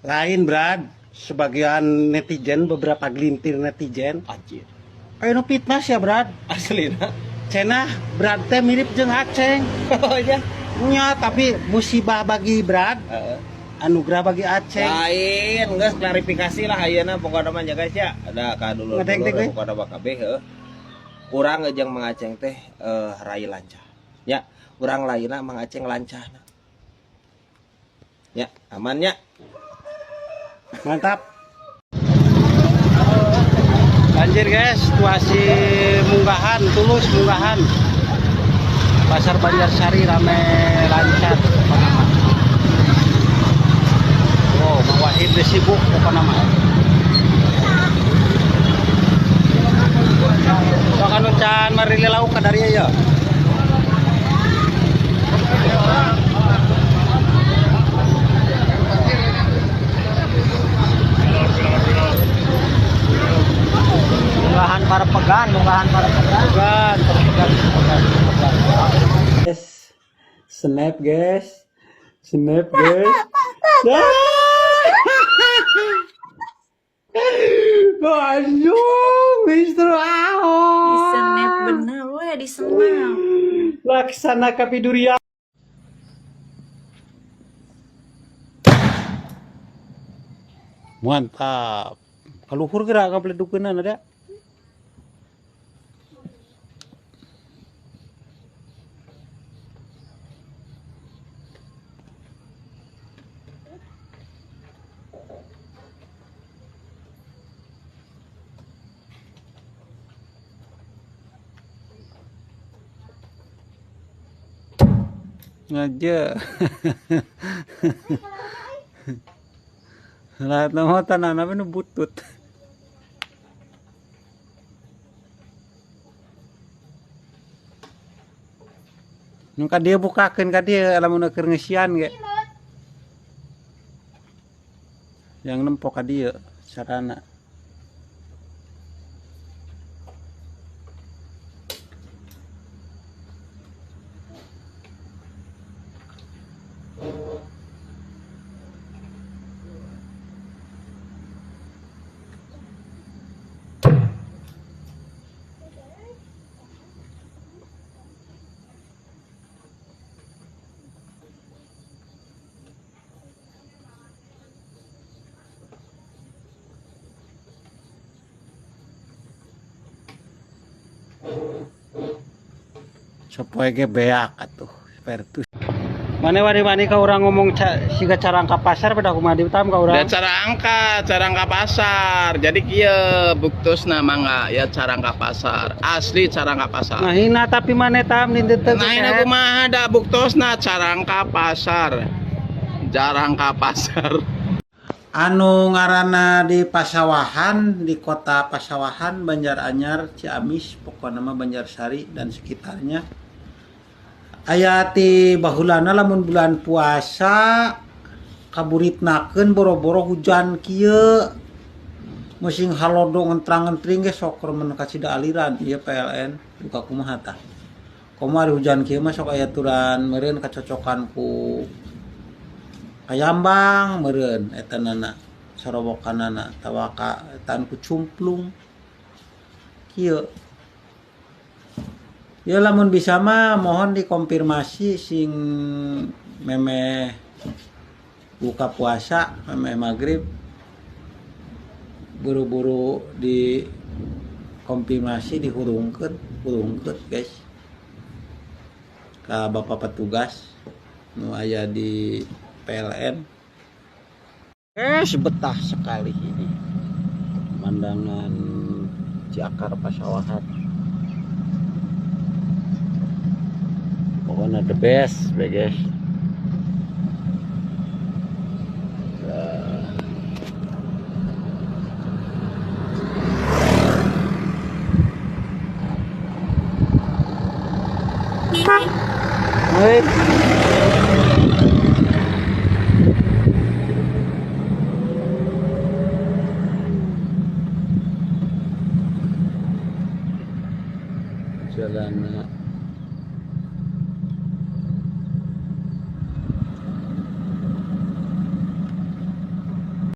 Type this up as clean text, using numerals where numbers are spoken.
Lain Brad, sebagian netizen, beberapa gelintir netizen. Anjir. Ayo nu fitnah ya Brad. Aslina. Cenah Brad teh mirip jeung Aceng. Oh ya. Nya, tapi musibah bagi Brad, Heeh. anugerah bagi Aceng. Lain, geus klarifikasi lah ayeuna pokokna mah nya guys ya. Ada ka dulur Ngadeng teh, dulur gue. pokokna mah kabeh heuh. Urang jeung Mang Aceng teh rai lancah. Ya, urang lainna Mang Aceng lancahna. Ya, aman ya. Mantap. Banjir guys, situasi munggahan, tulus munggahan. Pasar Banjarsari rame lancar pokokna mah. Oh, Mang Wahid geus sibuk pokokna mah. Sok anu can marili lauk ka dari ya. Munggahan para pegan, munggahan para pegan. Pegan, pegan, pegan, pegan. Guys, snap guys, snap guys. Anjung, Mister Di snap Ahok. bener weh, di snap. Laksana kapiduria. Mantap. Kaluhur gerak kapledukeunana ada. Ngaja. Lahat na mo tanan namin no butut. Nu ka dieu bukakeun ka dieu lamun keur ngeusian ge. Yang nempo ka dieu sarana. Sapoe ge beak atuh Vertus. Mana wani-wani ka urang ngomong siga carangka pasar pada kumaha di tam ka urang. Da carangka pasar. Jadi kieu buktusna mangga ya carangka pasar. Asli carangka pasar. Nah hina tapi mana tam nindeu teu. Nah ini kumaha da buktosna carangka pasar. Jarangka pasar. Anu ngaranna di Pasawahan, di kota Pasawahan, Banjaranyar, Ciamis, pokokna mah Banjarsari dan sekitarnya. Aya ti baheulana lamun bulan puasa kaburitnakeun boro-boro hujan kieu. Musing halodo ngentrang-ngentring ge sok remen kacida aliran ieu PLN duka kumaha tah. Komo ari hujan kieu mah sok aya aturan meureun kacocokan ku kayambang meureun eta nana sorowokanana tawa ka etan ku cumplung kieu. Ya lamun bisa mah mohon dikonfirmasi sing memeh buka puasa, memeh maghrib buru-buru dikonfirmasi dihurungkeun, hurungkeun guys. Ka bapak petugas nu aya di PLN. Betah sekali ini pemandangan Ciakar Pasawahan. Pokoknya the best, guys. Hei.